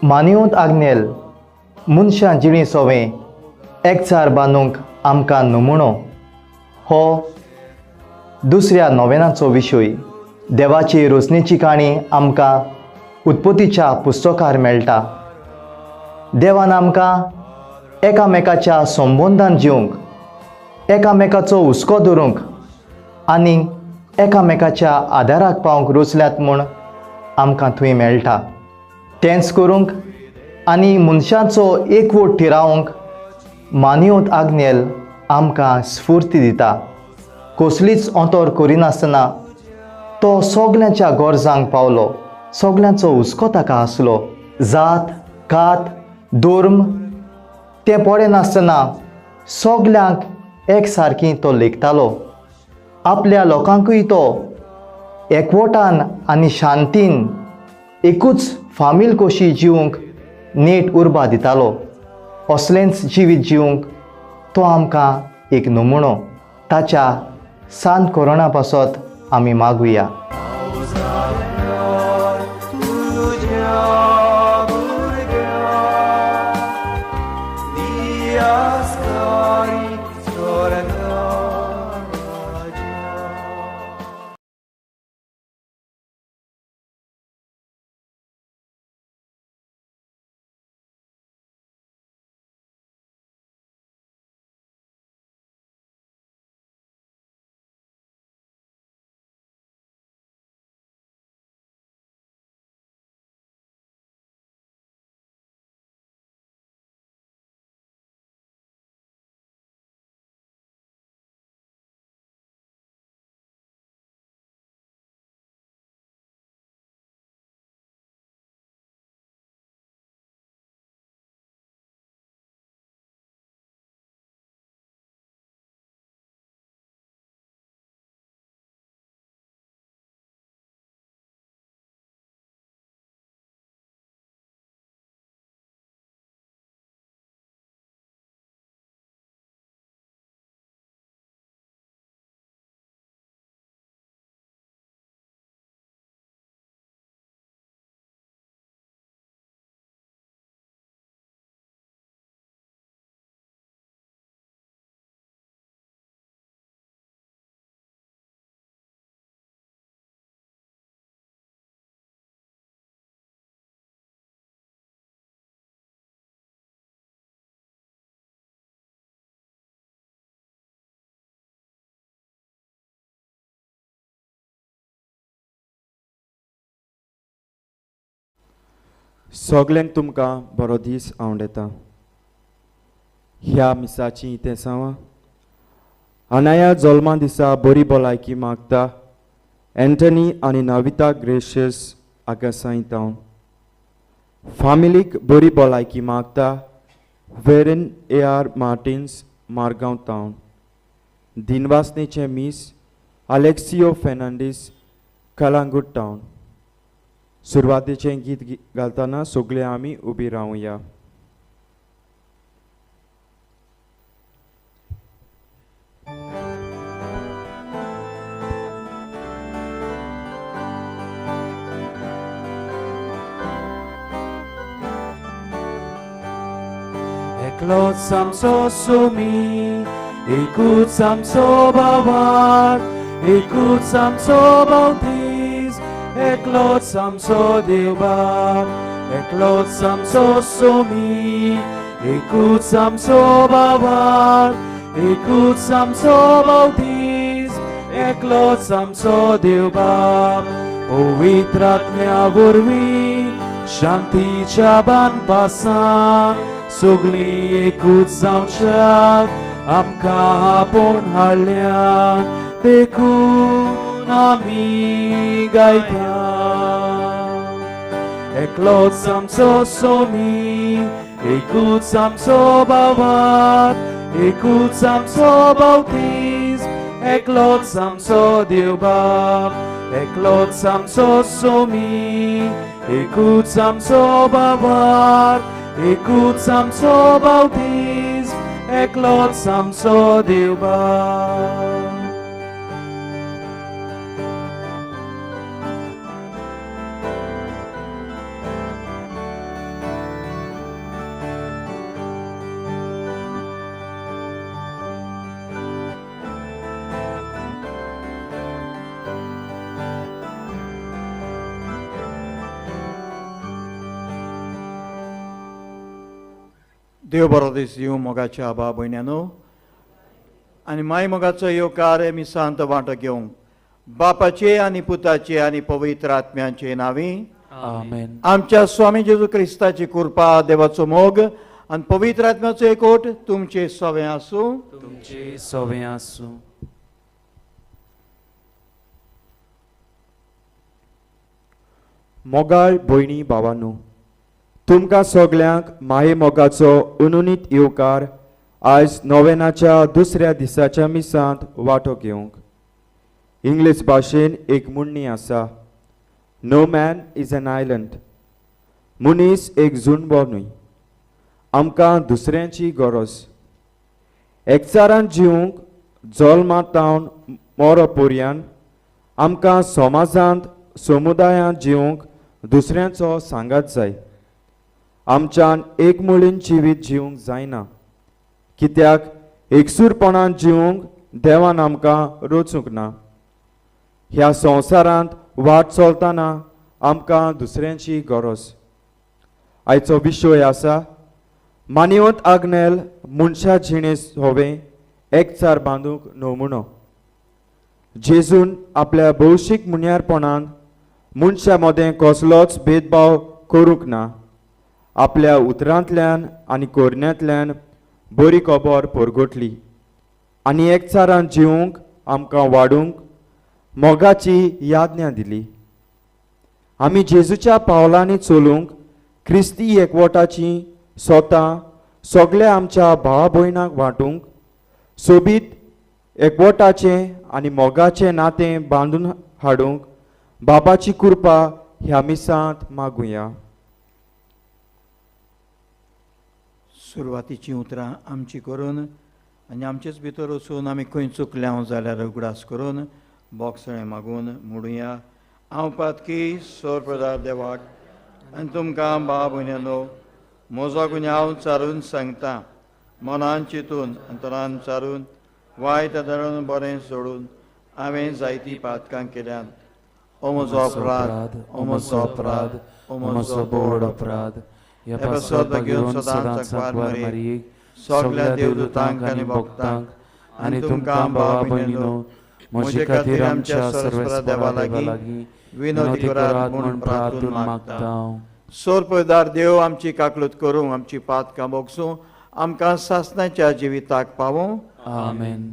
मानियोत आग्नेल मनशां जिणी सोवें एकचार बांदूंक आमकां नमुणो हो दुसऱ्या नोवेनाचो विशय. देवाची रोसणेची काणी आमकां उत्पत्तीच्या पुस्तकार मेळटा. देवान आमकां एकामेकाच्या संबंदान जिवंक, एकामेकाचो हुस्को धरूंक आनी एकामेकाच्या आदाराक पावंक रोचल्यात म्हूण आमकां थंय मेळटा. तेंच करूंक आनी मनशाचो एकवट थिरावंक मानियोत आग्नेल आमकां स्फूर्ती दिता. कसलीच अंतर करिनासतना तो सगल्यांच्या गरजांक पावलो, सगल्यांचो हुस्को ताका आसलो. जात कात धर्म तें पळयनासतना सगल्यांक एक सारकी तो लेखतालो. आपल्या लोकांकूय तो एकवटान आनी शांतीन एकूच फामील कशी जिवंक नेट उर्बा दितालो. असलेंच जिवीत जिवंक तो आमकां एक नमुणो. ताच्या सांत कोरोना पासत आमी मागुया. सगल्यांक तुमकां बरो दीस आवडटा. ह्या मिसाची इतेसांवां अनाया जल्मा दिसा बरी भलायकी मागता एंटनी आनी नविता ग्रेशियस आगासांय तावन. फामिलीक बरी भलायकी मागता Verin A R Martins Margao town. दिनवासनेचें miss अलेक्सियो Fernandes Calangute town. सुरवातेचें गीत घालतना सगळे आमी उबी रावया. एकलोच आमचो सुमी, एकूच आमचो बाबार, एकूच आमचो बावतीस, एकलोच आमचो देवबाप, एकलोच आमचो सुमी, एकूच आमचो बाबार, एकूच आमचो बावतीस, एकलोच आमचो देवबाप. पवित्र आत्म्या वरवीं शांतीच्या बांदपासान सगळीं एकूच जावच्याक आमकां आपोवन हाडल्या, देखून आमी गायता. एकलोच आमचो सोमी, एकूच आमचो बाबार, एकूच आमचो बावतीस, एकलोच आमचो देवबाप, एकलोच आमचो सोमी, एकूच आमचो बाबार, एकूच आमचो बावतीस, एकलोच आमचो देवबाप. देव बरो दीस दिवं मोगाच्या आबा भयण्यानो आनी माय मोगाचो येवकार मिसांत वांटो घेवंक बापाचे आनी पुताचे आनी पवित्र आत्म्यांचे नांवी आमेन. आमच्या स्वामी जेजू क्रिस्ताची कृपा, देवाचो मोग आनी पवित्र आत्म्याचो एकवट तुमचे सवें आसूं. तुमचे सवें आसूं. मोगाळ भयणी भावानू, तुमकां सगल्यांक माये मोगाचो अनुनीत येवकार आयज नोवेनाच्या दुसऱ्या दिसाच्या मिसांत वांटो घेवंक. इंग्लीश भाशेन एक म्हणणी आसा, no man is an island. मनीस एक जुणबो न्हय. आमकां दुसऱ्यांची गरज. एकचारान जिवंक जल्मा तावन मोरो पर्यान आमकां समाजांत समुदायांत जिवंक दुसऱ्यांचो सांगात जाय. आमच्यान एकमुळीन जिवीत जिवंक जायना, कित्याक एकसूरपणान जिवंक देवान आमकां रचूंक ना. ह्या संवसारांत वाट चलतना आमकां दुसऱ्यांची गरज. आयचो विशय आसा मानिवंत आग्नेल मनशा जिणे सोवें एकचार बांदूंक नमुनो. जेजून आपल्या भौशीक मुन्यारपणान मनशा मदें कसलोच भेदभाव करूंक ना. आपल्या उतरांतल्यान आनी कोरण्यांतल्यान बरी खबर परगटली आनी एकचारान जिवंक आमकां वाडूंक मोगाची याज्ञा दिली. आमी जेजूच्या पावलांनी चलूंक क्रिस्ती एकवटाची सोतां सगल्या आमच्या भावा भयणांक वांटूंक सोबीत एकवटाचें आनी मोगाचें नातें बांदून हाडूंक बाबाची कृपा ह्या मिसांत मागुया. सुरवातीचीं उतरां आमची करून आनी आमचेच भितर वचून आमी खंय चुकल्या जाल्यार उगडास करून बोगसणें मागून म्हणुया. हांव पातकी सोरप्रदार देवाक आनी तुमकां भाव भयण्यानो म्हजो गुन्यांव चारून सांगता. मनान चिंतून अंतरान चारून वायट धरून बरें सोडून हांवें जायतीं पातकां केल्यांत. ओ म्हजो अपराध, ओ म्हजो अपराध, ओ म्हजो बोड अपराध. ह्या पासत घेवन सदांच सांकवार मारयेक, सगल्या देवदूतांक आनी भक्तांक आनी तुमकां भावा भयणीनो म्हजे खातीर आमच्या सर्वेस्परा देवा लागीं विनवती करात म्हूण प्रार्थून मागता. सोरपदार देव आमची काकलूत करूं, आमची पातकां बोगसूं, आमकां सासणाच्या जिविताक पावूं. आमेन.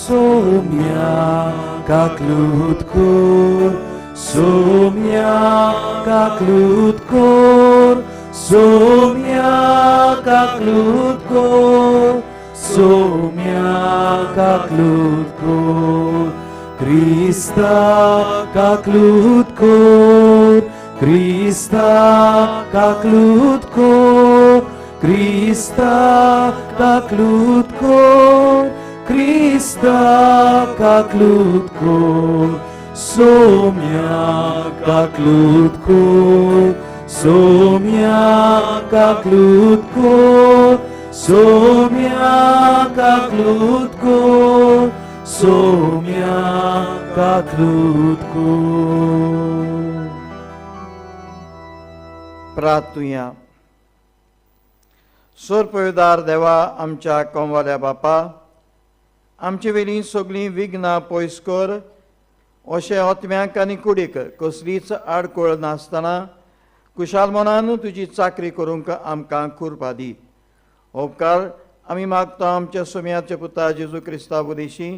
सोम्या काकलूत कोर, सोम्या काकलूत कोर, सोम्या काकलूत कोर, सोम्या काकलूत कोर, क्रिस्ता काकलूत कोर, क्रिस्ता काकलूत कोर, क्रिस्ता काकलूत कोर, क्रिस्ता काकलूत कोर, सोम्या काकलूत कोर, सोम्या काकलूत कोर, सोम्या काकलूत कोर, सोम्या काकलूत कोर. प्रार्थुया. सोरपयदार देवा आमच्या कोमवाल्या बापा, आमचे वेलीं सगळीं विघ्नां पयस कर, अशें आत्म्याक आनी कुडीक कसलीच आडखळ नासतना कुशाल मनान तुजी चाकरी करूंक आमकां कृपा दी. उपकार आमी मागता आमच्या सोम्याच्या पुता जेजू क्रिस्ता वरीशी.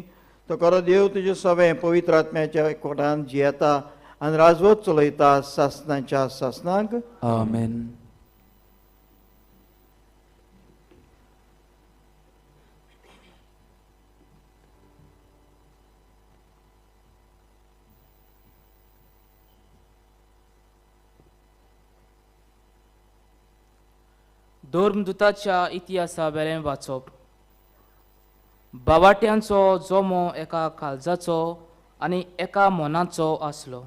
तो खरो देव तुजे सवें पवित्र आत्म्याच्या एकवटान जियेता आनी राजवत चलयता सासणाच्या सासणाक. आमेन. धर्मदूताच्या इतिहासा वेलें वाचप. बावाट्यांचो जमो एका काळजाचो आनी एका मनाचो आसलो.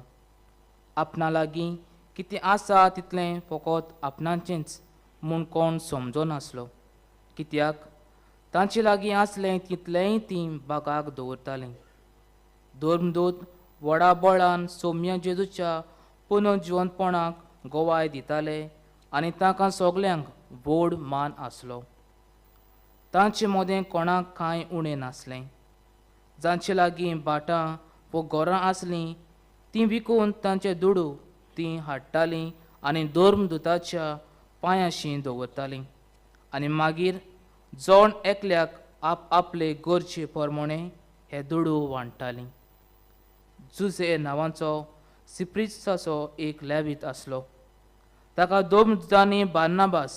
आपणा लागीं कितें आसा तितलें फकत आपणाचेंच म्हूण कोण समजनासलो, कित्याक तांचे लागीं आसलें तितलेंय तीं बागाक दवरतालीं. धर्मदूत व्हडा बळान सोम्या जेजूच्या पुनर्जिवंतपणाक गवाय दिताले आनी तांकां सगल्यांक व्हड मान आसलो. तांचे मदें कोणाक कांय उणें नासलें. जांचे लागीं भाटां वो घरां आसलीं तीं विकून तांचे दुडू तीं हाडटालीं आनी धर्मदुताच्या पांयांशी दवरतालीं आनी मागीर जण एकल्याक आप आपले गरजे प्रमाणे हे दुडू वांट्टालीं. जुजे नांवाचो सिप्रिसाचो एक लेवीत आसलो. ताका धर्मदुतांनी बार्नाबास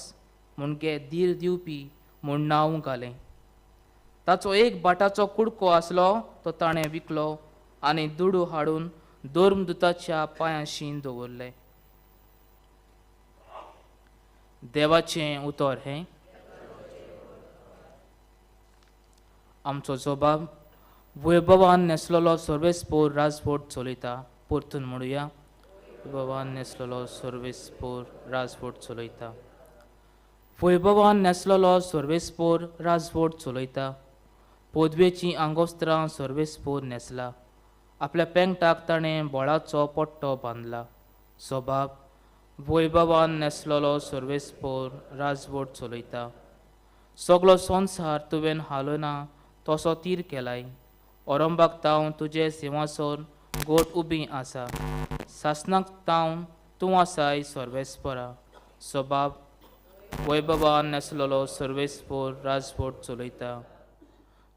म्हणजे धीर दिवपी म्हूण नांव घालें. ताचो एक भाटाचो कुडको आसलो तो ताणें विकलो आनी दुडू हाडून धर्मदुताच्या पांयांशी दवरले. देवाचें उतर हें. आमचो जबाब वैभवान नेसलेलो सर्वेस्पोर राजवट चलयता. परतून म्हणुया, वैभवान नेसलेलो सर्वेस्पोर राजवट चलयता. वैभवान नेसलेलो सर्वेस्पोर राजवट चलयता. पदवेचीं आंगोस्त्रां सर्वेस्पोर न्हेसला. आपल्या पेंगटाक ताणें बळाचो पट्टो बांदला. स्वभाव वैभवान न्हेसलेलो सर्वेस्पोर राजवट चलयता. सगलो संवसार तुवें हालना तसो तीर केलाय. औरंबाक तावन तुजें सिंहासन गोट उबी आसा. सासणाक तावन तूं आसाय सर्वेस्परा. स्वभाव वैभवान न्हेसलेलो सर्वेस्पोर राजवट चलयता.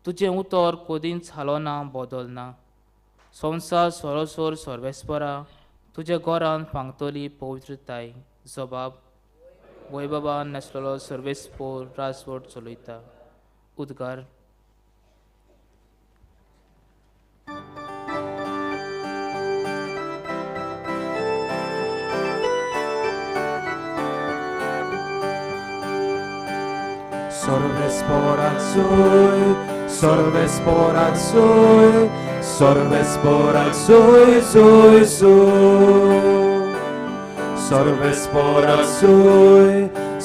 तुजें उतर कदींच हालना बदलना. संवसार सरोसर सर्वेस्परा तुज्या घरान फांगतली पवित्रताय. जबाब वैभवान न्हेसलेलो सर्वेस्पोर राजवट चलयता. उद्गार. Sorvespora sui, sorvespora sui, sorvespora sui, sui, sui. Sorvespora sui,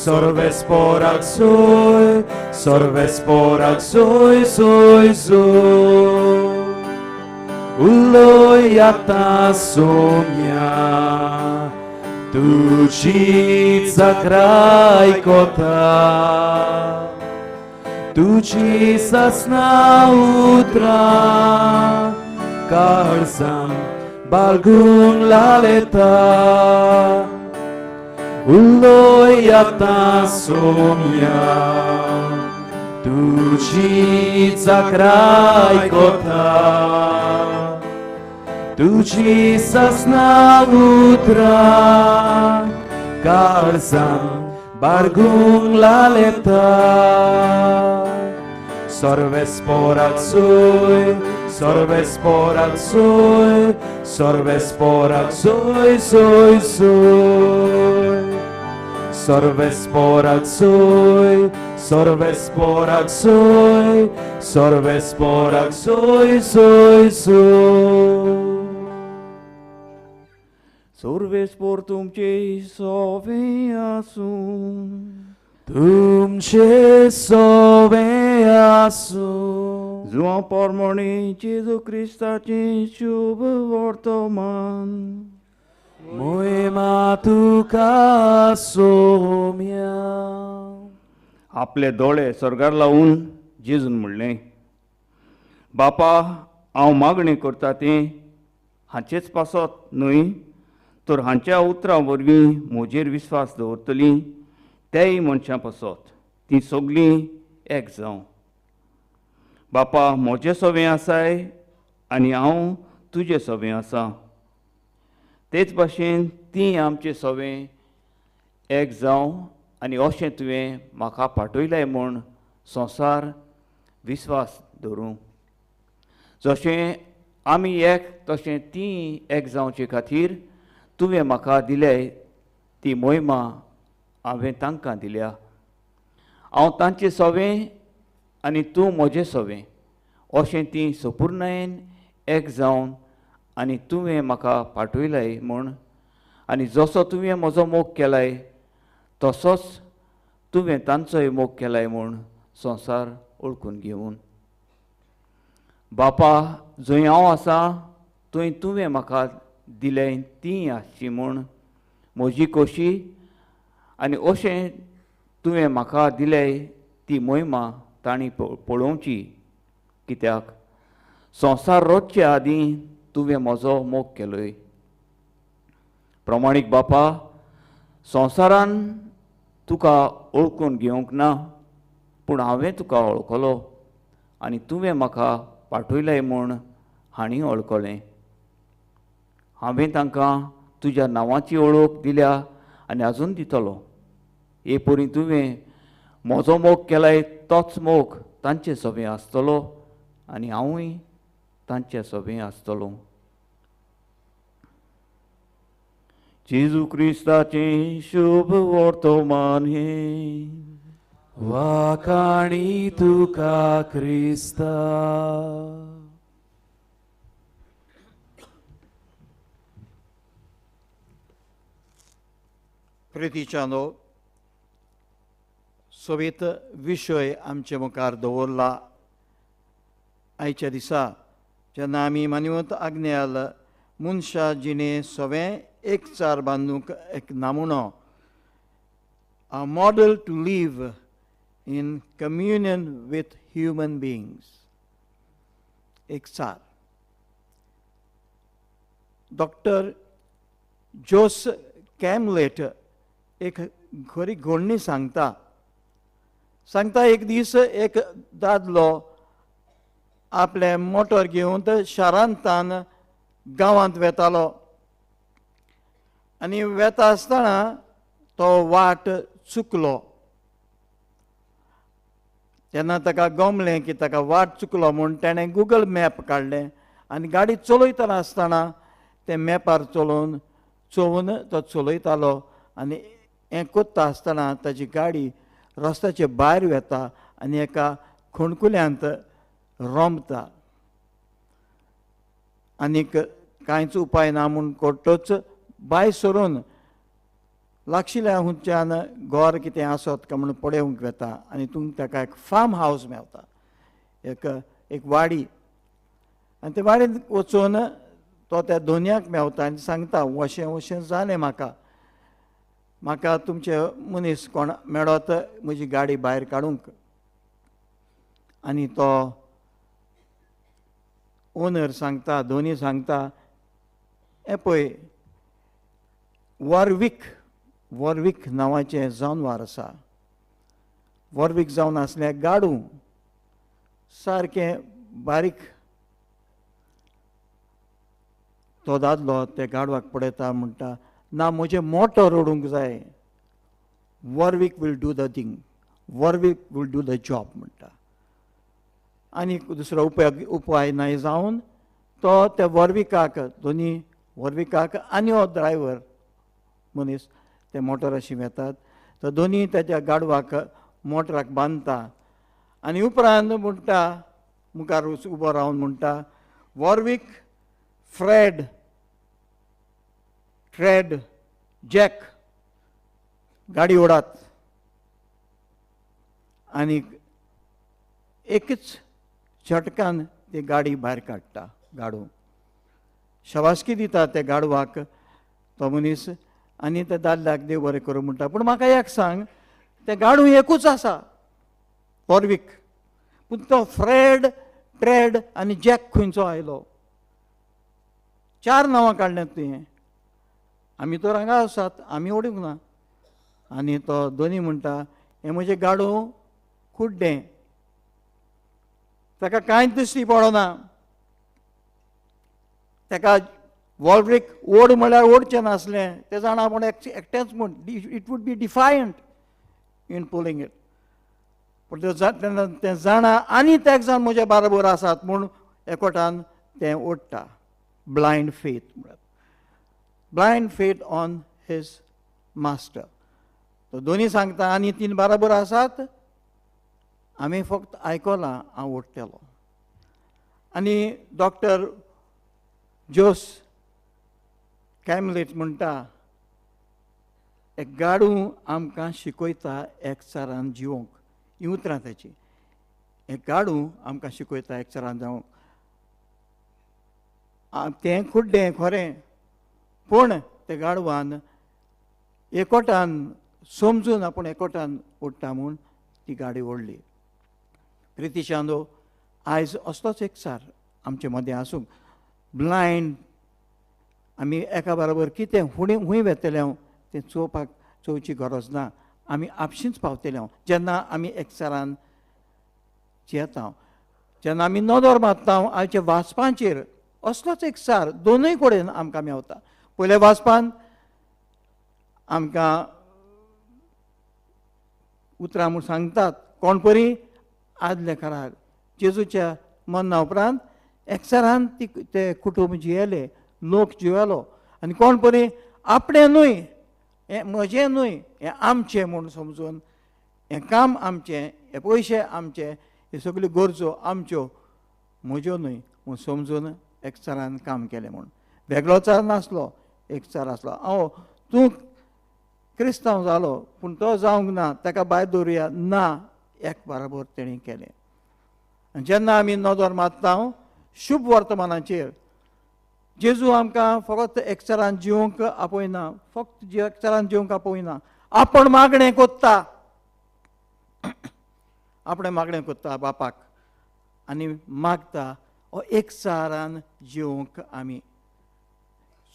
sorvespora sui, sorvespora sui, sui, sui. Uloiata somia, tuci zacrai kota. तुझी सासना उतरा काळजां बाळगूंक लालेता. उलोय आतां सोम्या तुझी जागराय कोता. तुझी सासना उतरा काळजां बाळगूंक लालेता. Sorvespora sui, sorvespora sui, sorvespora sui, sui, sui. Sorvespora sui, sorvespora sui, sorvespora sui, sui, sui. Sorvespor तुमचे सोवे आसूं. तुमचे सोवे आसूं. जुवां पोरमोणी जेजू क्रिस्ताचें शुभ वर्तमान. मोहिमा तुका सोम्या. आपले दोळे स्वर्गार लावन जेजून म्हणलें, बापा हांव मागणी करता तें हाचेच पासत न्हय तर हांच्या उतरां वरवीं म्हजेर विस्वास दवरतलीं तेय मनशां पासत तीं सगळीं एक जावं. बापा म्हजें सोवें आसाय आनी हांव तुजें सोवें आसा, तेच भाशेन तीं आमचें सोवें एक जावं आनी अशें तुवें म्हाका पाठयलें म्हूण संवसार विस्वास धरूं. जशें आमी एक तशें तीं एक जावचे खातीर तुवें म्हाका दिले ती मोहिमा हांवें तांकां दिल्या. हांव तांचें सोवें आनी तूं म्हजें सोवें अशें तीं सपुर्णायेन एक जावन आनी तुवें म्हाका पाठयलाय म्हूण आनी जसो तुवें म्हजो मोग केलाय तसोच तुवें तांचोय मोग केलाय म्हूण संवसार वळखून घेवन. बापा जंय हांव आसा थंय तुवें म्हाका दिलें तीं आसची म्हूण म्हजी खोशी आनी अशें तुवें म्हाका दिलें ती मोहिमा तांणी पळोवची. कित्याक संवसार रोजचे आदीं तुवें म्हजो मोग केलोय. प्रमाणीक बापा, संवसारान तुका ओळखून घेवंक ना, पूण हांवें तुका वळखलो आनी तुवें म्हाका पाठयलें म्हूण हांणी वळखलें. हांवें तांकां तुज्या नांवाची वळख दिल्या आनी आजून दितलो. हे परी तुवें म्हजो मोग केलाय तोच मोग तांचे सभें आसतलो आनी हांवूय तांचे सभें आसतलो. जेजू क्रिस्ताचें शुभ वर्तमान हें. वाखाणी तुका क्रिस्ता. प्रितीच्यानो, सोबीत विशय आमचे मुखार दवरला आयच्या दिसा, जेन्ना आमी मानवत आग्नेल मनशा जिणे सवें एकचार बांदूंक एक नमुनो, a model to live in communion with human beings, एकचार. डॉक्टर जोस कॅमलेट एक खरी घडणी सांगता. सांगता एक दीस एक दादलो आपलें मोटर घेवन शारांतल्यान गांवांत वेतालो आनी वेता आसतना तो वाट चुकलो. तेन्ना ताका गमलें की ताका वाट चुकलो म्हूण तेणें गुगल मॅप काडलें आनी गाडी चलयतना आसतना तें मॅपार चलोवन चोवन तो चलयतालो आनी हें कोत्ता आसतना ताजी गाडी रस्त्याचे भायर वेता आनी एका खणकुल्यांत रोमता. आनीक कांयच उपाय ना म्हूण कोटोच भायर सरून लागशिल्ल्या हुंच्यान घर कितें आसत काय म्हूण पळोवंक वेता आनी तूं ताका एक फार्म हावस मेळटा, एक एक वाडी. आनी ते वाडींत वचून तो त्या दोनयाक मेवता आनी सांगता, अशें अशें जालें म्हाका, म्हाका तुमचे मनीस कोण मेळत म्हजी गाडी भायर काडूंक. आनी तो ओनर सांगता, दोनी सांगता, हें पळय वॉरवीक, वॉरवीक नांवाचें जानवर आसा. वॉरवीक जावन आसलें गाडू, सारकें बारीक. तो दादलो ते गाडवाक पळयता, म्हणटा, ना म्हजें मोटर ओडूंक जाय, Warwick will do the thing, Warwick will do the job म्हणटा. आनी दुसरो उपाय नाय जावन तो त्या वॉरविकाक, दोनी वॉरविकाक आनी हो ड्रायव्हर मनीस ते मोटराशी वेतात. तो दोनी ताच्या गाडवाक मोटराक बांदता आनी उपरांत म्हणटा, मुखार उबो रावन म्हणटा, वॉरवीक, फ्रेड, ट्रेड, जॅक, गाडी ओडात. आनी एकच झटकान ती गाडी भायर काडटा गाडू. शबासकी दिता त्या गाडवाक तो मनीस आनी त्या दादल्याक देव बरें करूं म्हणटा. पूण म्हाका एक सांग, तें गाडू एकूच आसा वॉरवीक, पूण तो फ्रेड, ट्रेड आनी जॅक खंयचो आयलो? चार नांवां काडल्यात तुवें, आमी तर हांगा आसात, आमी ओडूंक ना. आनी तो दोनी म्हणटा, हें म्हजें गाडू कुड्डें, ताका कांयच दिश्टी पडना, ताका वॉलरीक ओड म्हळ्यार ओडचें नासलें, तें जाणा पूण एकटेंच म्हूण it would be defiant in pulling it. पूण तेन्ना तें जाणा आनी तेग जाण म्हज्या बाराबर आसात म्हूण एकवटान तें ओडटा. ब्लायंड फेथ म्हळ्यार blind faith on his master. तो दोनी सांगता आनी तीन बाराबर आसात, आमी फक्त आयकलां, हांव ओडटलो. आनी डॉक्टर जोस कॅमलेट म्हणटा, एक गाडू आमकां शिकयता एकचारान जिवोंक. ही उतरां ताची, एक गाडू आमकां शिकयता एकचारान जावंक. तें खुड्डें खरें, पूण ते गाडवान एकवटान समजून आपूण एकवटान ओडटा म्हूण ती गाडी ओडली. प्रितीशांदो, आयज असलोच एकचार आमचे मदें आसूंक. ब्लायंड आमी एका बरोबर कितें फुडें खूंय वेतले हांव तें चोवपाक चोवची गरज ना, आमी आपशींच पावतले हांव जेन्ना आमी एकचारान जियेता. जेन्ना आमी नदर मारता आयच्या वाचपांचेर असलोच एकचार दोनूय कडेन आमकां मेवता. पयल्या वाचपान आमकां उतरां म्हूण सांगतात कोण परी आदल्या काळार जेजूच्या मरणा उपरांत एकचारान ती ते कुटुंब जियेले, लोक जियेलो आनी कोण परी आपणें न्हय, हें म्हजें न्हय, हें आमचें म्हूण समजून हें काम आमचें, हे पयशे आमचे, हे सगल्यो गरजो आमच्यो, म्हज्यो न्हय म्हूण समजून एकचारान काम केलें. म्हूण वेगळोचार नासलो, एकचार आसलो. हांव तूं क्रिस्तांव जालो पूण तो जावंक ना, ताका भायर दवरुया ना, एक बराबर तेणी केलें. आनी जेन्ना आमी नदर मारता शुभ वर्तमानाचेर, जेजू आमकां फकत एकचारान जिवंक आपयना, फक्त एकचारान जिवंक आपयना, आपण मागणें कोत्ता, आपणें मागणें कोत्ता बापाक आनी मागता हो एकचारान जिवंक आमी.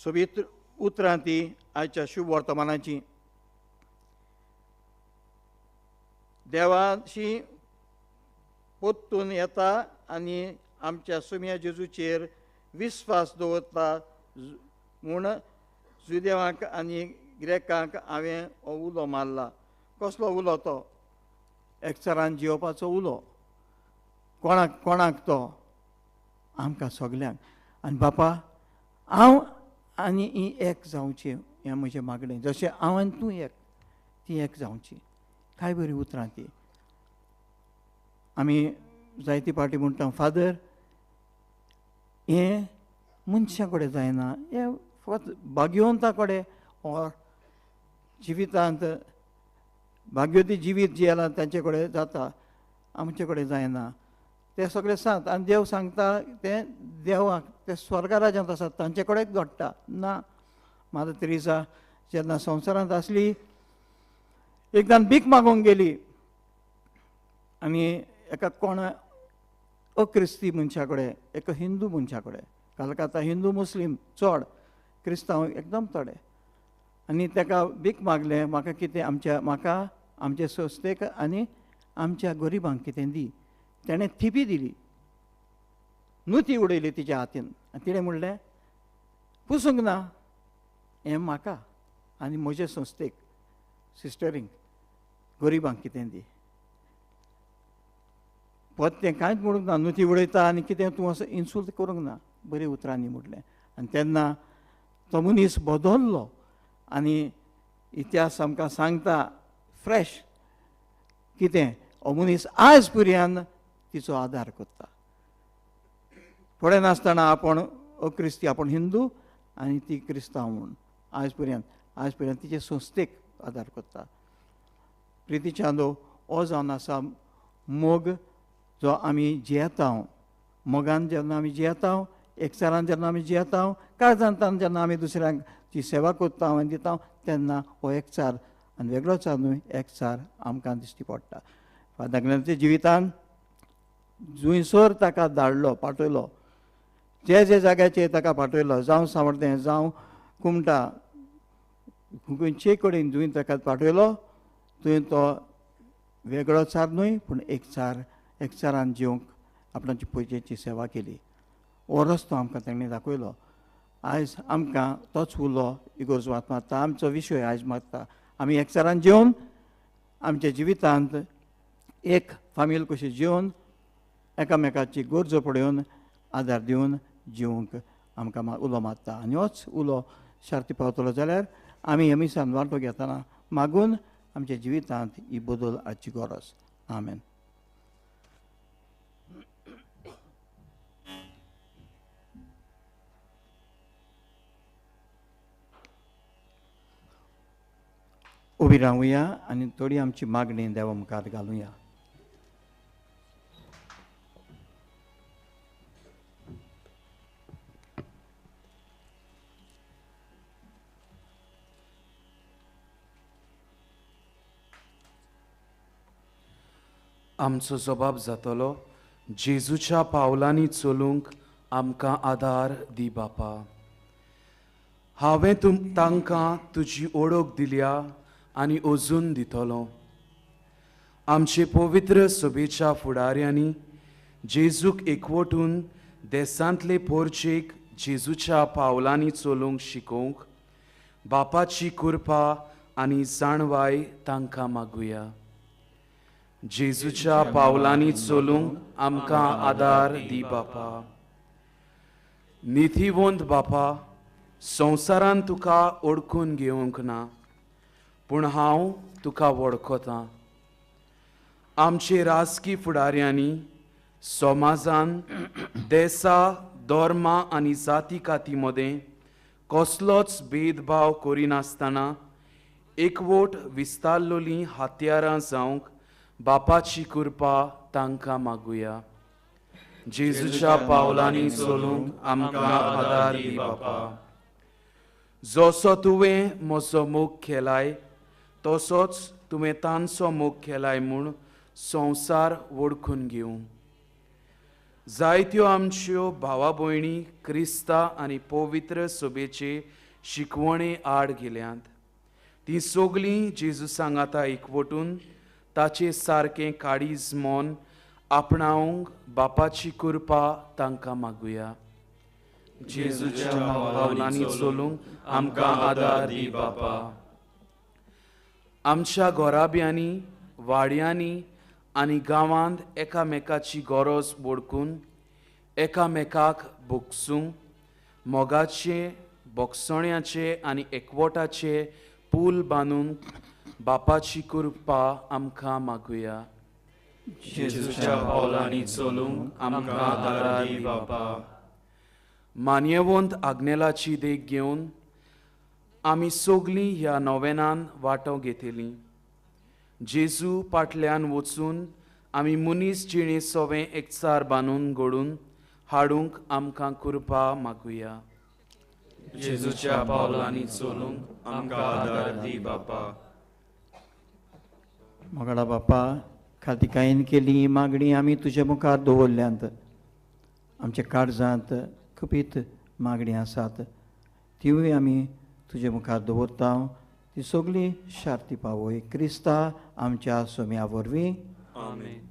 सोबीत उतरां ती आयच्या शुभ वर्तमानाची. देवाशी पोत्तून येता आनी आमच्या सुम्या जेजूचेर विस्वास दवरता म्हूण जुदेवांक आनी ग्रेकांक हांवें हो उलो मारला. कसलो उलो तो? एकचारान जियोवपाचो उलो. कोणाक कोणाक तो? आमकां सगल्यांक. आनी बापा हांव आनी ही एक जावची हें म्हजें मागणें, जशें हांव आनी तूं एक, ती एक जावची. काय बरी उतरां ती. आमी जायती पार्टी म्हणटा फादर हें मनशां कडेन जायना, हें फकत भाग्यवंता कडेन ओर जिवितांत भाग्यवती जिवीत जियेलां तांचे कडेन जाता, आमचे कडेन जायना. ते सगळे सांत आनी देव सांगता तें देवाक, ते स्वर्गा राज्यांत आसात तांचे कडेन घडटा ना. मादर तेरेसा जेन्ना संवसारांत आसली एकदां भीक मागूंक गेली आनी एका कोण अक्रिस्ती मनशा कडेन, एका हिंदू मनशा कडेन, कलकत्ता हिंदू मुस्लीम चड, क्रिस्तांव एकदम थोडे, आनी ताका भीक मागलें म्हाका कितें आमच्या, म्हाका आमचे संस्थेक आनी आमच्या गरिबांक कितें दी. तेणें थिपी दिली, नुती उडयली तिच्या हातीन आनी तिणें म्हणलें पुसूंक ना हें म्हाका आनी म्हजे संस्थेक सिस्टरींक गरिबांक कितें दी. पद तें कांयच म्हणूंक ना, नुती उडयता आनी कितें तूं असो इन्सुल्ट करूंक ना, बरी उतरांनी म्हटलें. आनी तेन्ना तो मनीस बदल्लो आनी इतिहास आमकां सांगता फ्रेश कितें हो मनीस आयज पर्यंत तिचो आदार करता. फुडें नासतना आपूण अक्रिस्ती, आपूण हिंदू आनी ती क्रिस्तांव म्हूण आयज पर्यंत, आयज पर्यंत तिचे संस्थेक आदार करता. प्रिती चांदो हो जावन आसा मोग जो आमी जियेता. मोगान जेन्ना आमी जियेता, एकचारान जेन्ना आमी जियेता, काळजांतान जेन्ना आमी दुसऱ्यांक ती सेवा करता आनी दिता तेन्ना हो एकचार आनी वेगळोचार न्हय, एकचार आमकां दिश्टी पडटा. फादर जिवितान जुंयसर ताका धाडलो, पाठयलो, जे जे जाग्याचेर ताका पाठयलो, जावं सावर्दें, जावं कुमटा, खंयचे कडेन जुंय ताका पाठयलो थंय तो वेगळोचार न्हय पूण एकचार, एकचारान जिवंक आपणाची पयशेची सेवा केली. हो रस्तो आमकां ताणें दाखयलो. आयज आमकां तोच उलो इगोर्ज वात मारता, आमचो विशय आयज मारता. आमी एकचारान जेवन आमच्या जिवितांत एक फामील कशी जेवन एकामेकाची गरजो पळोवन आदार दिवन जिवंक आमकां उलो मारता. आनी होच उलो शार्ती पावतलो जाल्यार आमी ह्या मिसान वांटो घेतना मागून आमच्या जिवितांत ही बदल हाडची गरज. आमेन. उबी रावया आनी थोडी आमची मागणी देवा मुखार घालुया. आमचो जबाब जातलो, जेजूच्या पावलांनी चलूंक आमकां आदार दी बापा। हांवें तांकां तुजी ओळख दिल्या आनी अजून दितलो। आमचे पवित्र सभेच्या फुडाऱ्यांनी जेजूक एकवटून देशांतले पोरचेक जेजूच्या पावलांनी चलूंक शिकोवंक बापाची कृपा आनी जाणवाय तांकां मागुया। जेजूच्या पावलांनी चलूंक आमकां आदार दी बापा। नितीवंत बापा, संवसारान तुका ओळखून घेवंक ना, पूण हांव तुका वळखतां। आमचे राजकी फुडाऱ्यांनी समाजान देसा, धर्मा आनी जाती काती मदें कसलोच भेदभाव करिनासतना एकवट विस्तारलोलीं हत्यारां जावंक बापाची कृपा तांकां मागुया। जेजूच्या पावलांनी चलूंक आमकां आदार दी बापा। जसो तुवें म्हजो मोग केलाय तसोच तुवें तांचो मोग केलाय म्हूण संवसार वळखून घेवं। जायत्यो आमच्यो भावा भयणी क्रिस्ता आनी पवित्र सभेचे शिकवणे आड गेल्यात। तीं सगळीं जेजू सांगाता एकवटून ताचे सारकें काळीज मन आपणावंक बापाची कृपा तांकां मागुया। जेजूच्या पावलांनी चलूंक आमकां आदार दी बापा। आमच्या घराब्यांनी, वाड्यांनी आनी गांवांत एकामेकाची गरज वळखून एकामेकाक भोगसूंक मोगाचे, भोगसण्याचे आनी एकवटाचे पूल बांदून बापाची कृपा आमकां मागुया। जेजूच्या पावलांनी चलूंक आमकां आदार दी बापा। मान्यवंत आग्नेलाची देख घेवन आमी सगळीं ह्या नोवेनान वांटो घेतली। जेजू पाटल्यान वचून आमी मनीस जिणे सवें एकचार बांदून घडून हाडूंक आमकां कृपा मागुया। जेजूच्या पावलांनी चलूंक आमकां आदार दी बापा। मोगाळा बापा, खातिकायेन केली मागणी आमी तुजे मुखार दवरल्यांत। आमच्या काळजांत खुबीत मागणी आसात, तिवूय आमी तुजे मुखार दवरता। ती सगळी शार्ती पावय क्रिस्ता आमच्या सोम्या वरवीं। आमेन।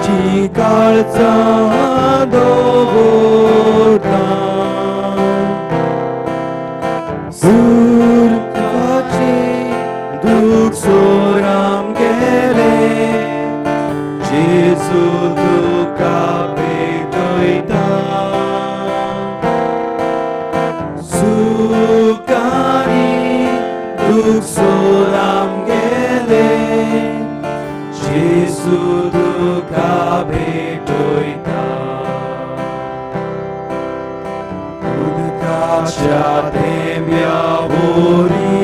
जी काळजा दवरता सुर्गाचे दूख सोराम गेले, जेजू तुका भेटयता। सुखानी दूख सोराम गेले, जेजू तुका भेटयता। उदकाच्या थेंब्या वरी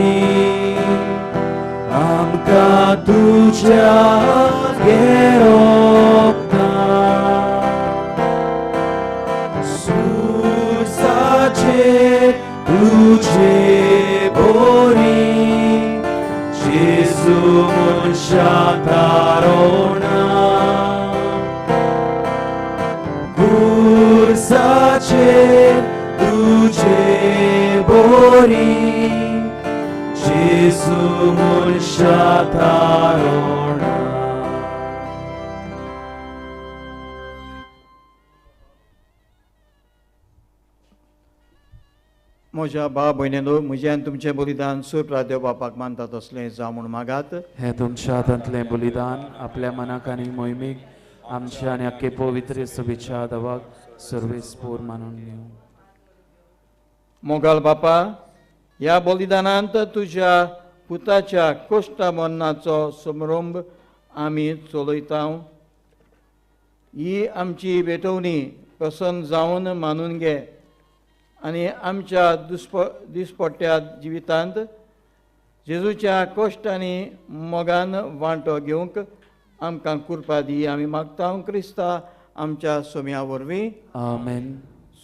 आमकां तुज्या घेरोता। सुसाचे तुजे बोरी जेजू मनशा तारोणा। गुरसाचे तुजे बोरी जेजू मनशा तारोणा। म्हज्या भाव भयणीनो, म्हजें आनी तुमचें बलिदान सुप्रा देव बापाक मानता तसलें जावं म्हूण मागात। हें तुमच्या हातांतलें बलिदान आपल्या मनाक आनी मोहिमेक आमच्या आनी आख्खे पवित्र सभेच्या देवाक सर्वेस्पोर मानून घेवं। मोगाल बापा, ह्या बलिदानांत तुज्या पुताच्या कोश्टा मरणाचो समारंभ आमी चलयता। ही आमची भेटवणी प्रसन्न जावन मानून घे आनी आमच्या दिसपट्ट्या जिवितांत जेजूच्या कश्ट आनी मोगान वांटो घेवंक आमकां कृपा दी आमी मागता क्रिस्ता आमच्या सोम्या वरवीं. आमेन.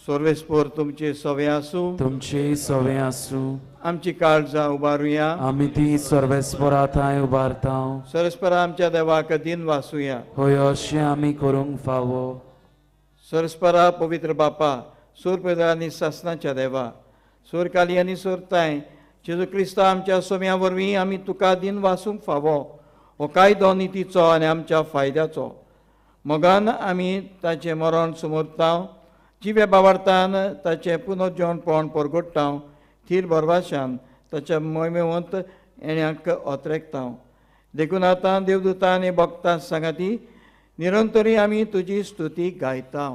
सर्वेस्पोर तुमचे सवे आसूं. तुमचे सवे आसूं. आमची काळजां उबारुया. आमी ती सर्वेस्पोरा थंय उबारता. सर्वेस्परा आमच्या देवाक दिन वासुया. हय अशें आमी करूंक फावो. सर्वेस्परा पवित्र बापा, सूर आनी सासनाच्या देवा, सूरकाली आनी सुरताय, जेजू क्रिस्ता आमच्या सोम्या वरवीं आमी तुका दिन वासूंक फावो. हो कायदो नितीचो आनी आमच्या फायद्याचो. मोगान आमी ताचें मरण समोरता, जिव्या बावार्थान ताचें पुनर्जीवनपण परगोडटा, थीर भरवाशान ताच्या मोहिमेवंत येण्याक अत्रेकता. देखून आतां देवदूतां आनी भक्तां सांगाती निरंतरी आमी तुजी स्तुती गायता.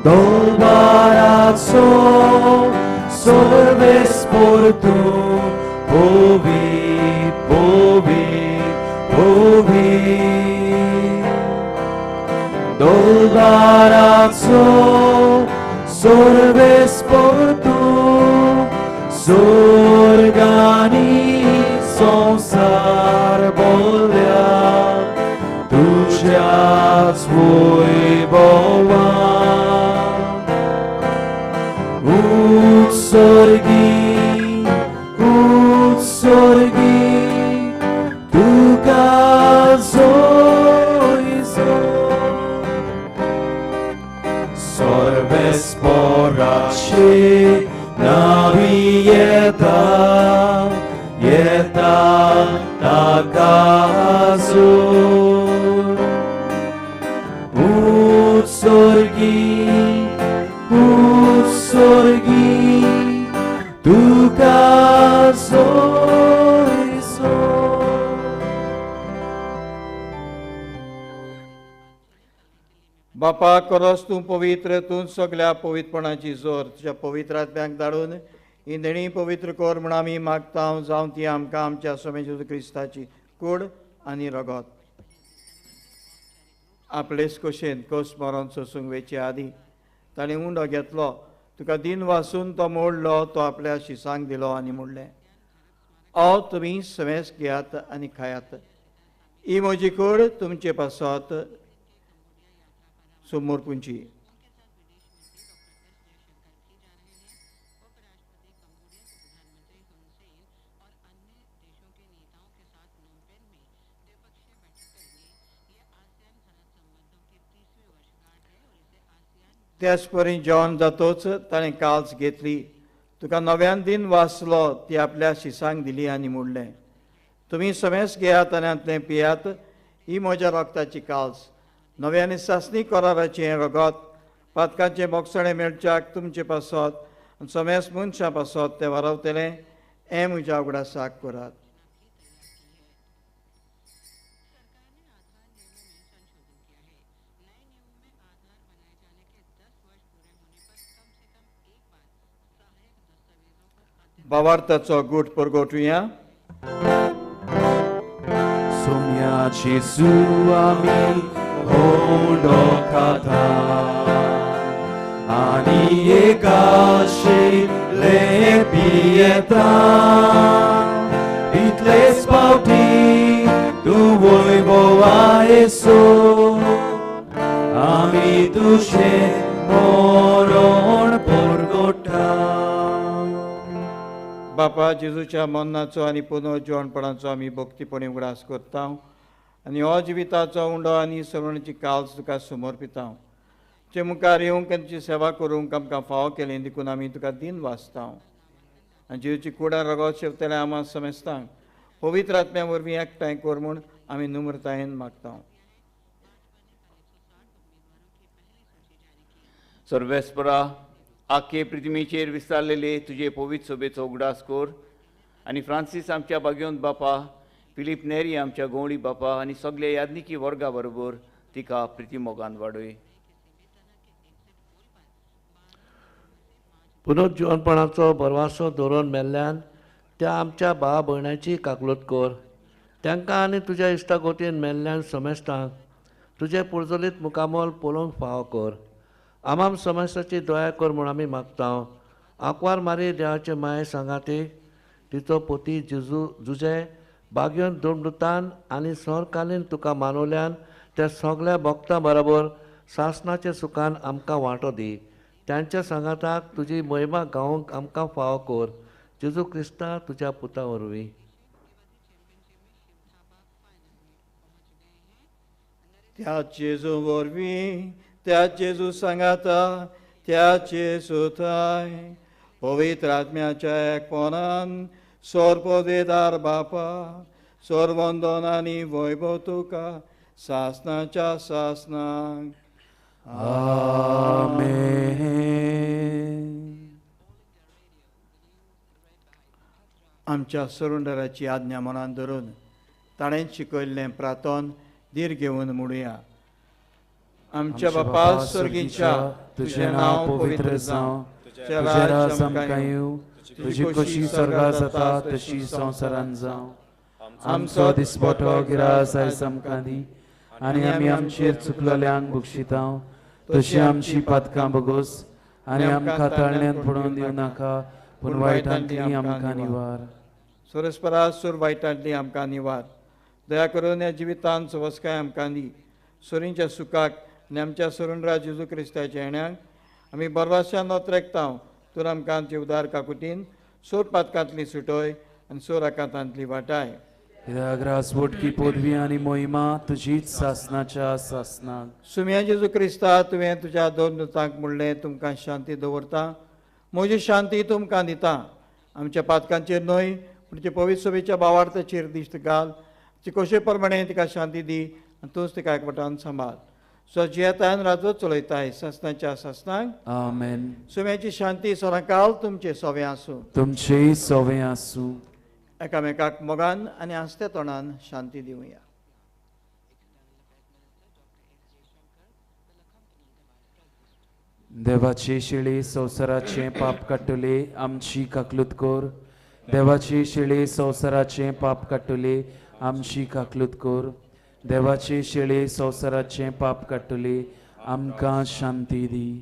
Dolbarazo solves por tu povi povi povi Dolbarazo solves por tu sorgani संसार बोल्या तुझ्याच वैभवा उत्सर्गी उत्सर्गी तुका जोय सर्वेस्पोराचे नावी येता येता ताका जोर उत्सर्गी उत्सर्गी तुका जोय बापा करस तूं पवित्र, तूं सगल्या पवित्रपणाची जोर तुज्या पवित्र आत्म्याक धाडून ही देणी पवित्र कर म्हूण आमी मागता. जावं ती आमकां आमच्या स्वामी जेजू क्रिस्ताची कूड आनी रगत. आपलेच कशेन कस मरण सोसूंक वेचे आदीं ताणें उंडो घेतलो, तुका दिन वासून तो मोडलो, तो आपल्या शिसांक दिलो आनी म्हणलें, हांव तुमी समेस घेयात आनी खायात, ही म्हजी कूड तुमचे पासत समर्पूंची. त्याच परी जेवण जातोच ताणें काल्स घेतली, तुका नव्यान दिन वाचलो, ती आपल्या शिसांक दिली आनी म्हणलें, तुमी समेस घेयात आनी हांतलें पियात, ही म्हज्या रगताची काल्स, नव्या आनी सासणी कराराचें रगत, पातकांचें बोगसणें मेळच्याक तुमचे पासत आनी समेस मनशां पासत तें वारावतलें, हें म्हज्या उगडासाक करात. भावार्थाचो गूट परगोटुया. सोम्या जेजू आमी होंडो खाता आनी एकाशिले पियेता, इतलेच फावटी तूं वैभवा येसो आमी तुजें मरण परगोटा. बापा जेजूच्या मरणाचो आनी पुनर्जीवनपणाचो आमी भक्तीपणी उगडास करता आनी हो जिविताचो उंडो आनी सवणीची काल्स तुका समर्पिता. तुजे मुखार येवंक आनी तुजी सेवा करूंक आमकां फावो केली देखून आमी तुका दिन वाचता आनी जेजूची कुडां रगत शेवतले आमा समेस्तांक पवित्र आत्म्या वरवीं एकठांय कर म्हूण आमी नम्रतायेन मागता. सर्वेस्परा आखे पृथ्वीचेर विस्तारलेले तुजे पवित्र सोबेचो उगडास कर आनी फ्रांसीस आमच्या भाग्यवंत बापा, फिलीप नेरी आमच्या गवळी बापा आनी सगळे यादनिकी वर्गा बरोबर तिका प्रिती मोगान वाडय. पुनर्जिवनपणाचो भरवासो दवरून मेल्ल्यान त्या आमच्या भाव भयणाची काकलूत कर. तांकां आनी तुज्या इश्टागोतीन मेल्ल्यान समेस्तांक तुजें पुर्जलीत मुखामोल पळोवंक फावो कर. आमाम समेस्ताची दया कर म्हूण आमी मागता. आंकवार मारी देवाचे माये सांगाती तिचो पोती जेजू जुजे बागयोन दोमृतान आनी सरकालीन तुका मानवल्यान त्या सगळ्या भक्तां बरोबर सासणाच्या सुखान आमकां वांटो दी. तांच्या सांगाताक तुजी महिमा गावंक आमकां फावो कर. जेजू क्रिस्ता तुज्या पुता वरवीं. त्या जेजू वरवीं, त्या जेजू सांगाता, त्या जेजू थाय पवित्र आत्म्याच्या एकपणान सोरपदेदार बापा सोरवंदन आनी वैभव तुका सासनाच्या सासनाक. आमेन. आमच्या सरुंडराची आज्ञा मनान धरून ताणें शिकयल्लें प्रार्थन धीर घेवन म्हणुया. आमच्या बापा स्वर्गीच्या, तुजें नांव पवित्र जावं, तुजें राज आमकां येवं, तुजी खोशी स्वर्गार जाता तशी संवसारांत जावं. आमचो दिसपटो गिरास आयज आमकां दी आनी आमी आमचेर चुकलेल्यांक बक्षिता तशी आमची पातकां बगोस आनी आमकां ताळण्यान पडोवन दिवं नाका, पूण वायटांतली आमकां निवार. सुरस्परा सूर वायटांतली आमकां निवार. दया करून ह्या जिवितांत सवस्काय आमकां दी. सुरींच्या सुखाक आनी आमच्या सरुणरा जेजू क्रिस्ताच्या येण्याक आमी बरवाश्यान नोत्रेकता. तूं आमकां आमचे उदार काकुटीन सोर पातकांतली सुटोय आनी सोर आकांतांतली वाटाय. कित्याक बोटकी पदवी आनी मोहिमा तुजीच सासनाच्या सासनाक. सुम्या जेजू क्रिस्ता, तुवें तुज्या दोन दुतांक म्हणलें, तुमकां शांती दवरता, म्हजी शांती तुमकां दिता. आमच्या पातकांचेर न्हय पूण तुजे पवित्र सभेच्या भावार्थाचेर दिश्ट घाल. चिकोशे प्रमाणे तिका शांती दी आनी तूंच तिका एकवटान सांबाळ. सो जियेतान राजवत चलयताय सासनाच्या सासनाक. आमेन. सुम्याची शांती सदांकाल तुमचे सोवे आसूं. तुमचेय सोवे आसूं. एकामेकाक मोगान आनी आस्ते तोंडान शांती दिवया. देवाची शिळी संवसाराचें पाप काडटली आमची काकलूत कर. देवाची शिळी संवसाराचें पाप काडटली आमची काकलूत कर. देवाची शिळी संवसाराचें पाप काडटली आमकां शांती दी.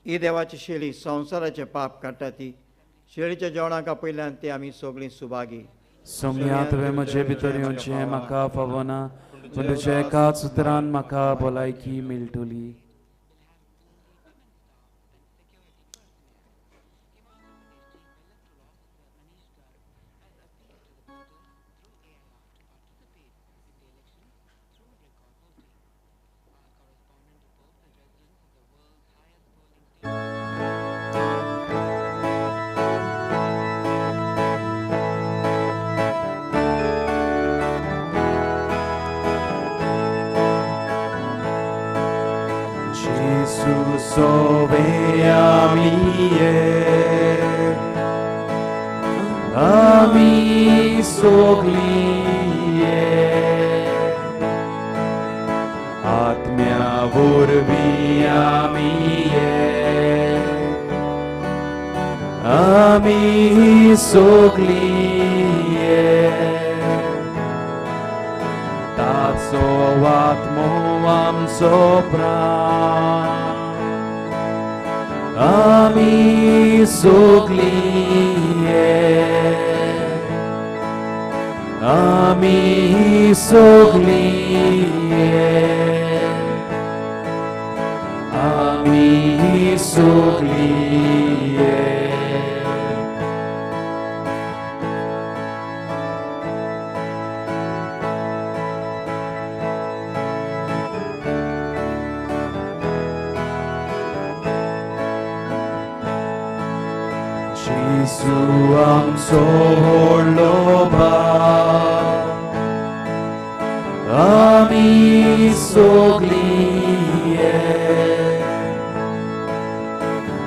ही देवाची शेळी संवसाराचें पाप काडटा ती शेळीच्या जेवणाक आपयल्यान ती आमी सगळीं सुभागी. सोम्या, तुवें म्हजे भितर येवचें म्हाका फावना, पूण तुज्या एकाच उतरान म्हाका भलायकी मेळटली. Ami sogliye आत्म्या वरवीं आमी आमी सोगलिये ताचो आत्मो आमचो प्राण आमी सोगलिये आमी सोगलिये आमी सोगलिये. जेजू आमचो व्हडलो भाव आमी सगळीं एक,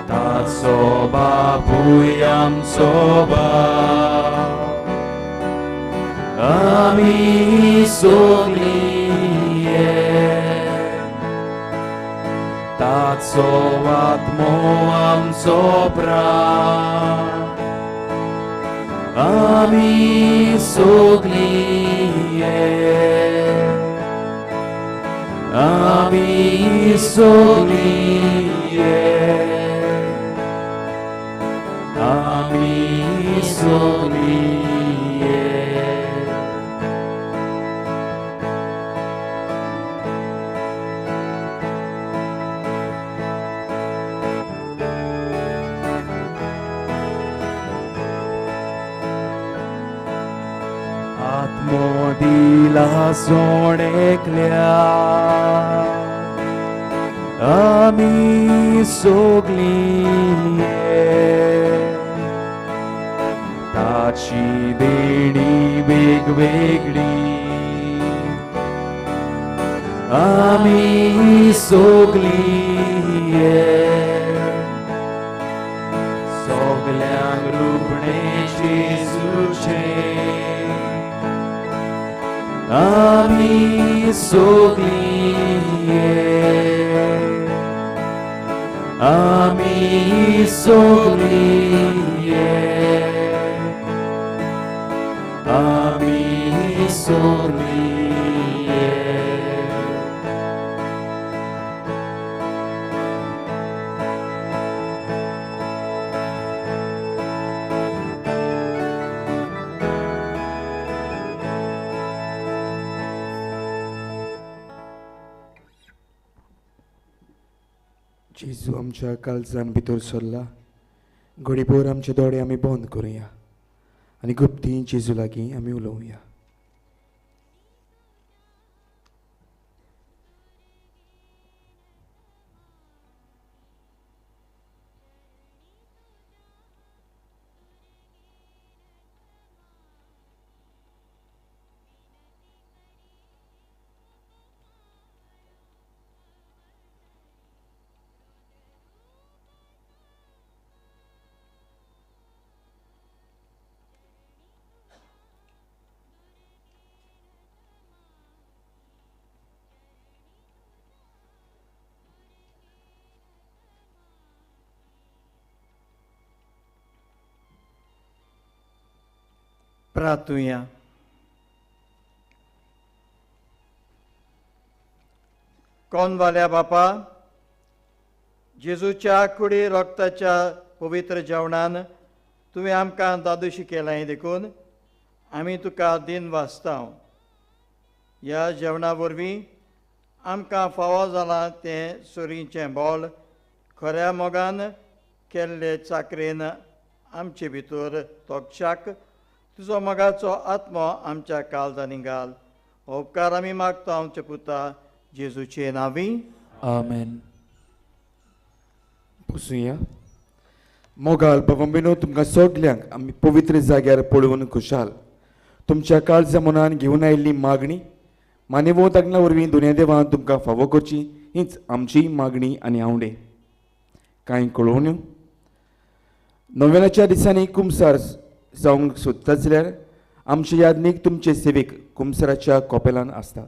ताचो बापूय आमचो बाप, आमी सगळीं एक, ताचो आत्मो आमचो प्राण, आमी सगळीं एक, आमी सगळीं एक, आमी सगळीं एक. आत्मो दिला जोड एकल्या, आमी सगळीं एक, ताची देणी वेगवेगळी, आमी सगळीं एक, सगल्यांक रुपणें जेजूचें, आमी सगळीं एक, आमी सगळीं एक, आमी सगळीं एक. जेजू आमच्या काळजान भितर सरला, घडीभर आमचे दोळे आमी बंद करुया आनी गुप्ती जेजू लागीं आमी उलोवया. प्रार्थुया. कोनवाल्या बापा, जेजूच्या कुडी रक्ताच्या पवित्र जेवणान तुवें आमकां दादोशी केलां देखून आमी तुका दिन वाचता. ह्या जेवणा वरवीं आमकां फावो जालां तें सुरीचें बोल खऱ्या मोगान केल्ले चाकरेन आमचे भितर तोक्षाक तुजो मोगाचो आत्मो आमच्या काळजांनी घाल. उपकार आमी मागता आमच्या पुता जेजूचे नांवी, आमेन. बसुया. मोगाल बाबा, तुमकां सगल्यांक आमी पवित्र जाग्यार पळोवन खुशाल. तुमच्या काळजा मनान घेवन आयिल्ली मागणी मानेवो तागना वरवीं दुनिया देवान तुमकां फावो करची हीच आमची मागणी आनी आवडे. कांय कळोवण्यो नोव्हेंनाच्या दिसांनी कुमसार जावंक सोदता जाल्यार आमचे यादनीक तुमचे सेवेक कुमसाराच्या कॉपेलान आसता.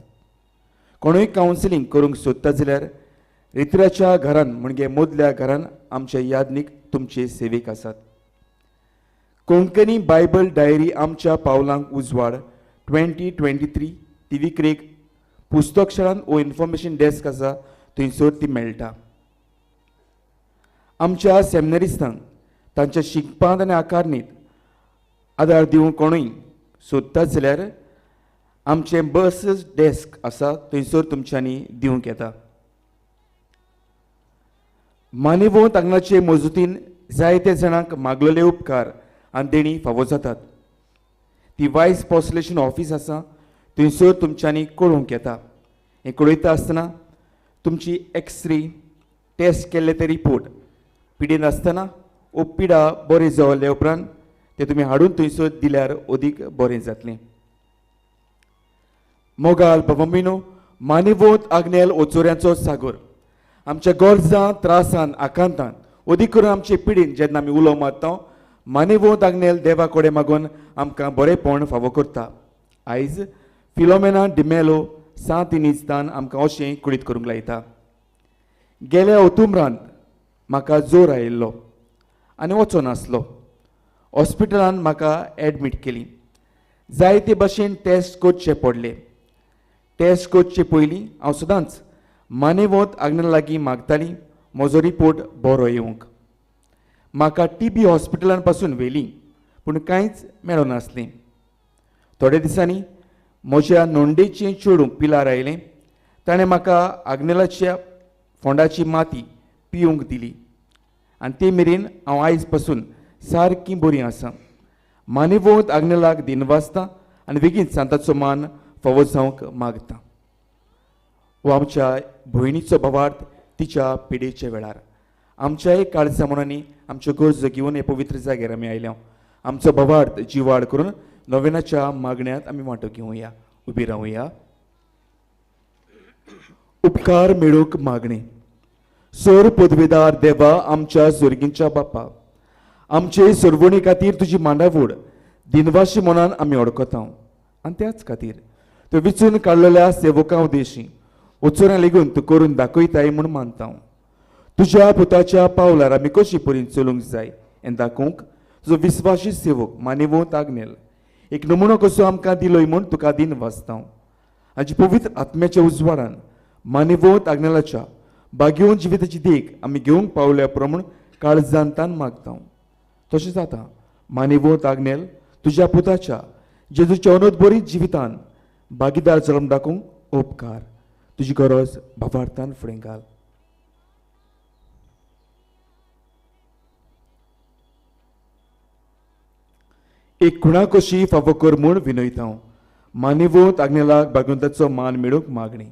कोणूय कावन्सिलींग करूंक सोदता जाल्यार रित्राच्या घरान म्हणजे मदल्या घरान आमचे यादनीक तुमचे सेवेक आसात. कोंकणी बायबल डायरी आमच्या पावलांक उजवाड 2023 ती विक्रेक पुस्तक शाळान ओ इन्फॉर्मेशन डेस्क आसा थंयसर ती मेळटा. आमच्या सेमिनरिस्तांक तांच्या शिकपांत आनी आकारणीत आदार दिवंक कोणूय सोदता जाल्यार आमचें बस डेस्क आसा थंयसर तुमच्यांनी दिवंक येता. मानेवो तांगणाचे मजुतीन जायते जाणांक मागलेले उपकार आनी देणी फावो जातात. ती वायस पॉस्टलेशन ऑफीस आसा थंयसर तुमच्यांनी कळोवंक येता. हें कळयता आसतना तुमची एक्सरे टेस्ट केल्ले ते रिपोर्ट पिडेन आसतना ओ पिडा बरें जावले उपरांत ते तुमी हाडून थंयसर दिल्यार अदीक बरें जातलें. मोगाल बाबा, मानेवोत आग्नेल ओचोऱ्यांचो सागोर आमच्या गरजां त्रासान आकांतान अदीक करून आमचे पिडीन जेन्ना आमी उलो मारता मानेवोत आग्नेल देवा कडेन मागून आमकां बरेंपण फावो करता. आयज फिलोमेना डिमेलो सांत इनिस्तान आमकां अशें कुडीत करूंक लायता. गेल्या ओतुमरांत म्हाका जोर आयिल्लो आनी वचो नासलो. हॉस्पिटलान म्हाका एडमीट केली. जायते भशेन टेस्ट करचे पडले. टेस्ट करचे पयलीं हांव सदांच मानेवत आग्नेला लागीं मागताली म्हजो रिपोर्ट बरो येवंक. म्हाका टीबी हॉस्पिटलान पासून व्हेली पूण कांयच मेळनासलें. थोड्या दिसांनी म्हज्या नोंडेचें चेडूं पिलार आयलें. ताणें म्हाका आग्नेलाच्या फोंडाची माती पिवंक दिली आनी ते मेरेन हांव आयज पासून सारकी बरी आसा. मानेवोत आग्नेलाक दिनवासता आनी बेगीन सांताचो मान फावो जावंक मागता. हो आमच्या भयणीचो भावार्थ तिच्या पिडेच्या वेळार आमच्याय काळजा मनांनी आमच्यो गरजो घेवन हे पवित्र जाग्यार आमी आयल्या. आमचो भावार्थ जिवाड करून नोवेनाच्या मागण्यांत आमी वांटो घेवया. उबी रावया. उपकार मेळूंक मागणें. सोर पदवेदार देवा आमच्या सोर्गींच्या बापा, आमचे सोरवणी खातीर तुजी मांडावड दिनवाशी मनान आमी अडकता आनी त्याच खातीर त्यो विचून काडलेल्या सेवकां उदेशी वचोऱ्यां लेगून तूं करून दाखयताय म्हूण मानता. तुज्या पुताच्या पावलार आमी कशी परीन चलूंक जाय हें दाखोवंक तुजो विस्वाशी सेवक मानेवोत आग्नेल एक नमुनो कसो आमकां दिलोय म्हूण तुका दिन वाचता. आजी पवित्र आत्म्याच्या उजवाडान मानेवोत आग्नेलाच्या बागेवन जिविताची देख आमी घेवंक पावल्या प्रमाण काळजान तान मागता. तशें जाता मानेवोत आग्नेल तुज्या पुताच्या जेजूच्या अनोद बरी जिवितान भागीदार जल्म दाखोवंक उपकार. तुजी गरज भावार्थान फुडें घाल. एक खुणा कशी फावो कर म्हूण विनयता. मानेवोत आग्नेलाक भागवंताचो मान मेळूंक मागणी.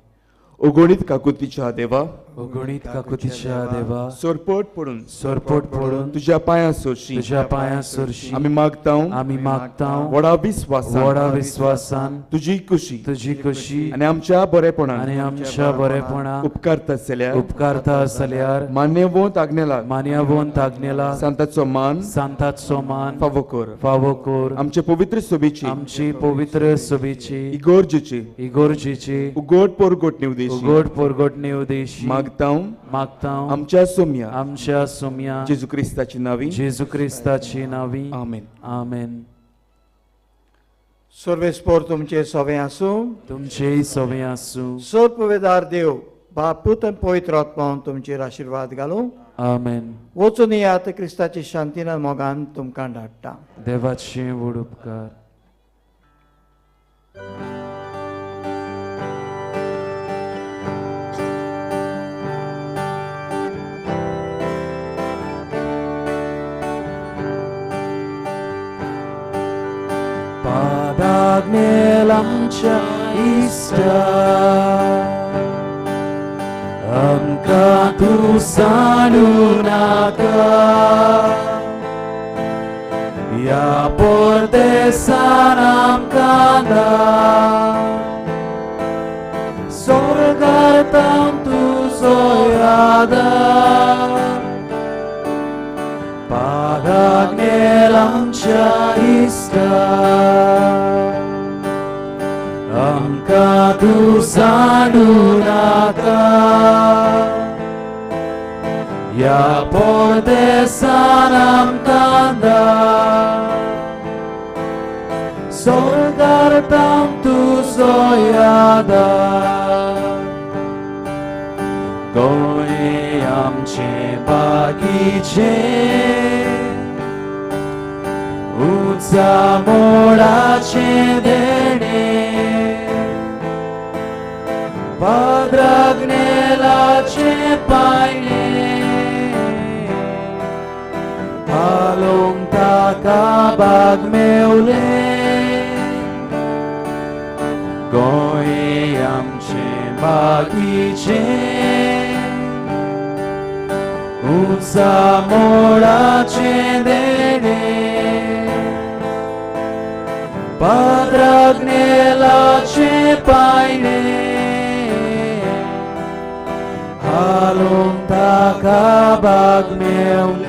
अगणीत काकुतीच्या देवा, अगणीत काकुतीच्या देवा, सरपट पडून, सरपट पडून तुज्या पांयां सरशी, तुज्या पांयां सरशी आमी मागता, आमी मागता व्हडा विस्वासान, व्हडा विस्वासान तुजी कुशी, तुजी कुशी आनी आमच्या बरेपणान, आनी आमच्या बरेपणान उपकारता जाल्यार, उपकारता जाल्यार मान्यवंत आग्नेलाक, मान्यवंत आग्नेलाक सांताचो मान, सांताचो मान फावो कर, फावो कर. आमचे पवित्र सभेची, आमची पवित्र सभेची इगोर्जेची, इगोर्जेची उगड पोरगोटणी उदेशी, उगड पोरगोटणी उदेशी मागता, मागता आमच्या सोम्या, आमच्या सोम्या जेजू क्रिस्ताची नावी, जेजू क्रिस्ताची नावी. आमेन. आमेन. सर्वेस्पोर तुमचे सवे आसूं, तुमचेय सवे आसूं. सर्ववेदार देव बाप पूत आनी पवित्र आत्मा तुमचेर आशिर्वाद घालूं. आमेन. वचून येयात क्रिस्ताची शांतीन मोगान तुमकां धाडटा. देवाचे व्हड उपकार. पादाग्नेलांच्या इश्टा आमकां तूं सांडू नाका, ह्या परदेसान आमकां दा स्वर्गार तावन तुजो यादा. पादाग्नेलांच्या इश्टा आमकां तूं सांडू नाका, ह्या परदेसान आमकां दा स्वर्गार तावन तुजो यादा. गोंय आमचें बागीचें उंचा मोडाचें देणें, पाद्राग्नेलाचें पायणें, हालोवंक ताका बाग मेवलें. गोंय आमचें बागीचें उंचा मोडाचें देणें, पाद्राग्नेलाचें पायणें, घालूंक ताका भाग मेवलें.